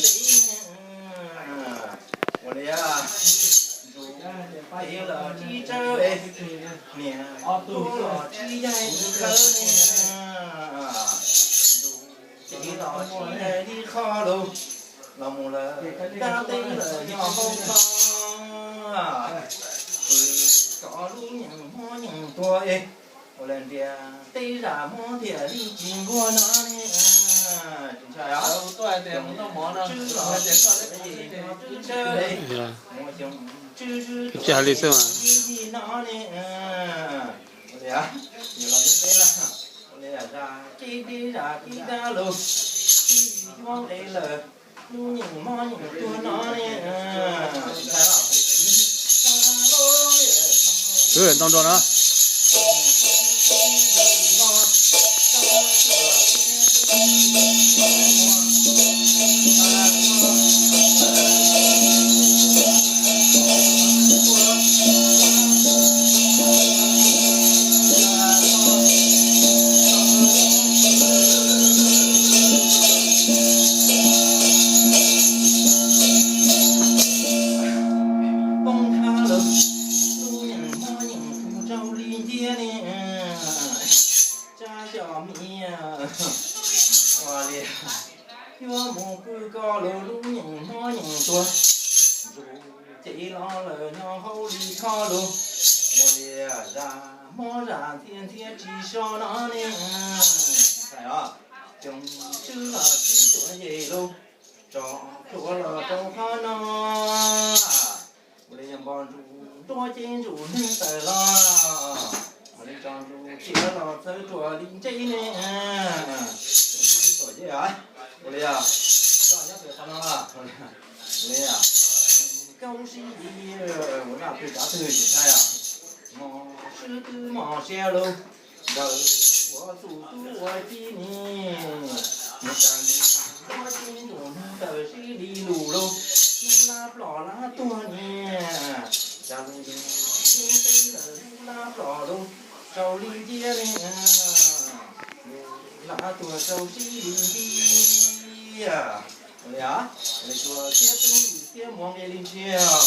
Ua li, ntsuj kev los tsis tsawg, niam tub los tsis yaig khawb ne, ntsuj kev los tsis yaig li qhov lus, los mus lawm kab teb lawm nyob hauv kho, pw kom lub nyeem mob nyeem tuag es, ua li ntiaj teb zam mob thiaj li tsis nquag no ne. Tsis ntshai os. Tswb los tswb, tswb tsawg, mus xyoo tswb tsawg li xwb mas. Ib ncig no ne, ua li, yuav los ntiaj teb lawm, ua li zam kev deb zam kev dab lug, tib yuav nqe lawm, lub nyeem mob nyeem tuag no ne. Wb ntoo nrua no. Poob thab lawm, lub nyeem mob nyeem tuag raug li nciab ne. Tsab xyom miv, ua li, yuav mus pw koj lawm, lub nyeem mob nyeem tuag, ntsuj kev los lawm nyob hauv li thoj lus, ua li zam mob zam ntxhiab ntxhiab tsis so no ne. Tsis ntshai os, xyoo tswb los tswb tuaj yem lug, tso plhuav los rau qhov no. Ua li yog npog ntsuj nruab ceeb ntsuj neeg tawm los, ua li tso ntsuj tsiav los txhawv ruam li ntseb ne. Xyoo tswb tuaj yem, ua li, koj nyob pem qhov no, ua li, koj sib li, ua zaj twg tsav twg tsis ntshai os. Mos sib twb mos siab lug, ntawm ua txuj tub ua ci ni, nws cas ntuj nruab ceeb ntuj neeg tawm sib li lus lug, lub lab plom lab tuag ni, cas lub yeej lub teb lawm lub lab plom lug, raug li nciab li, lub lab tuag raug sib li nciab. Ua li, ua li tsuas thiab peb yim thiab muaj nqe li ntshiab.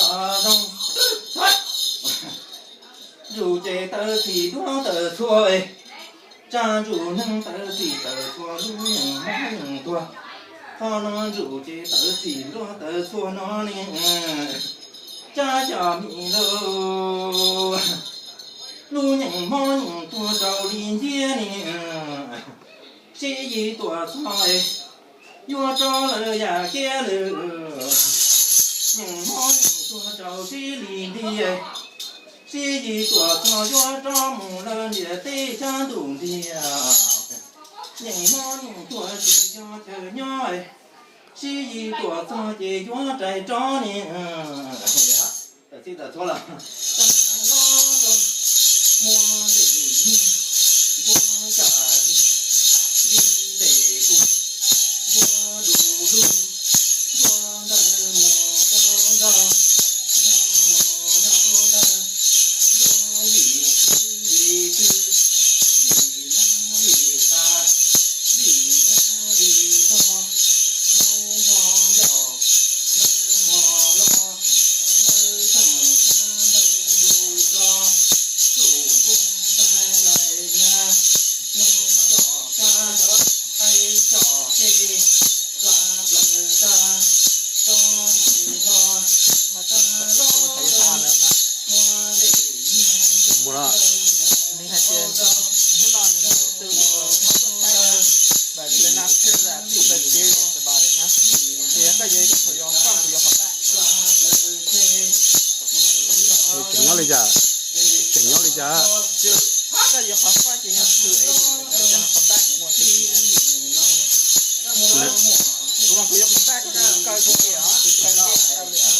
Zoo, ntsuj ces tawv txim duab tawv txhua, tsa ntsuj neeg tawv txim tawv txhua lub nyeem mob nyeem tuag. Qhov no ntsuj ces tawv txim duab tawv txhua no ne, tsa xyom mi lauj. Lub nyeem mob nyeem tuag rau li nciab ne, sib yig tuam txog yuav tso lawm yam kiab lawm. Nyeem mob nyeem tuag rau sib li ntiag, sib yig tuam txog yuav tso mus lawm ntiaj teb sab ntuj ntiag. Nyeem mob nyeem tuag tsis yog chaw nyob, sib yig tuam txog ces yuav rais rov ne. Tawm txij tawm txhua lawm. Mus lawm. Nws hais tias hnub no nws hu tub saib na, but they're not sure that people are serious about it na. Ces yog koj yuav ib tug qhov yuav faj kuv yuav qhov bad. Tseem nyob li cas? Tseem nyob li cas? Koj yuav qhov faj ces yog two eighty, qhov bad ces one fifty. Kuv mas kuv yuav qhov bad ces kuv kaw kiag os, kuv kaw kiag kaw li os.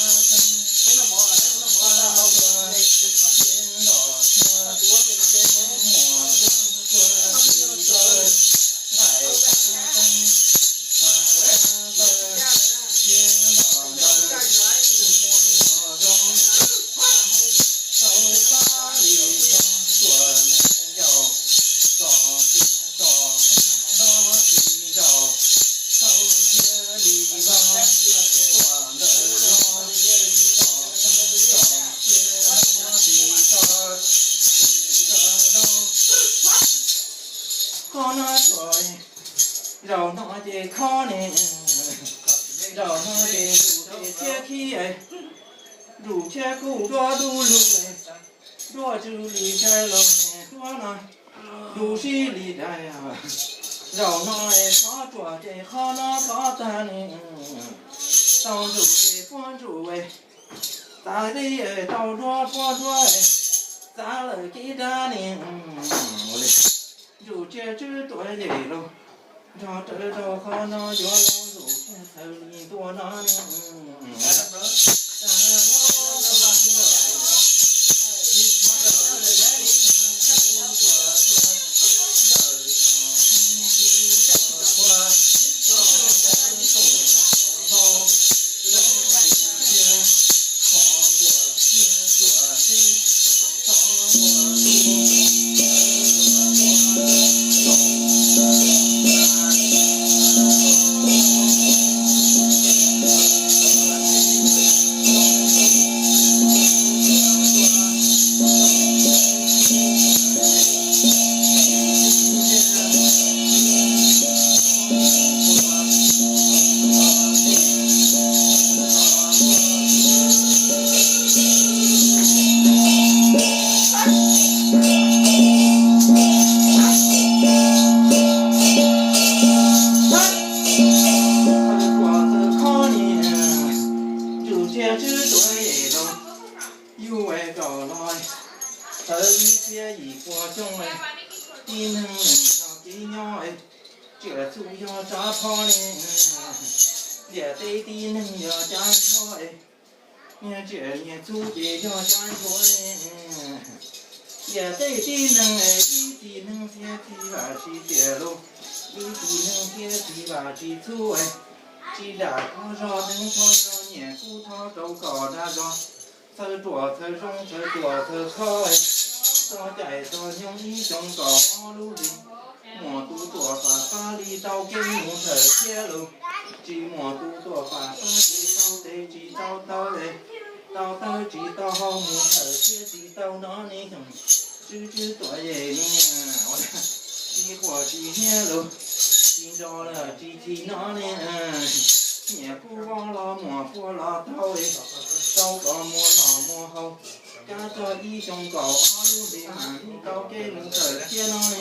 Qhov no tsuas zaum no ces khob ne, zaum no ces ntsuj ces tshiab khib, ntsuj tshiab kuj duab dub lug, duab tsw li sai los ne duab no, dub sib li dais. Zaum no es khob tsuas ces khob no khob tag ne, tau ntsuj ces puab ntsuj, txav teb tau duab puab duab, txav lawm kib dab ne. Ntsuj tsiaj tswb tuam yem los, nrog rawv rau qhov no yuav los ntsuj tsiaj txhawv li ntua no ne. Ntsuj tsiaj tswb tuam yem los, yug es kom los txawv ib txhiab yim pua xyoo, tib neeg neeg txog kev nyob, tsiaj txhu yog tsav phob ne, ntiaj teb tib neeg yog cav nchuav, nyias tsiaj nyias txhu ces yog cav nchuav ne. Ntiaj teb tib neeg ib txhis neeg thiab txiv vam tsis tiam los, ib txhis neeg thiab txiv vam tsis txhub, tsis dam kuj zog neeg txhob zog nyiam kuj txhob rau kom dag zog. Txhawj ruam txhawj zoo txhawj tuam txhawj khob, txog caij txog nyoog ib xyoo kaum ob lub hlis, muaj tus tuam fam fab li tau kev mus thawm thiab lus, tsis muaj tus tuam fam fab ces tau tes tsis tau taw. Tau tawg tsis tau hau mus thawm thiab tsis tau hnov ne, xyoo tsw tsw tuam yem ne, tsis quaj tsis hiab lus, tsis nto lawm tsis chim hnov ne. Niam kuj vau los muam puag los tau, tau kom muaj noj muaj haus, kab txog ib xyoo kaum ob lub npe mas tau kev mus thawm thiab no ne.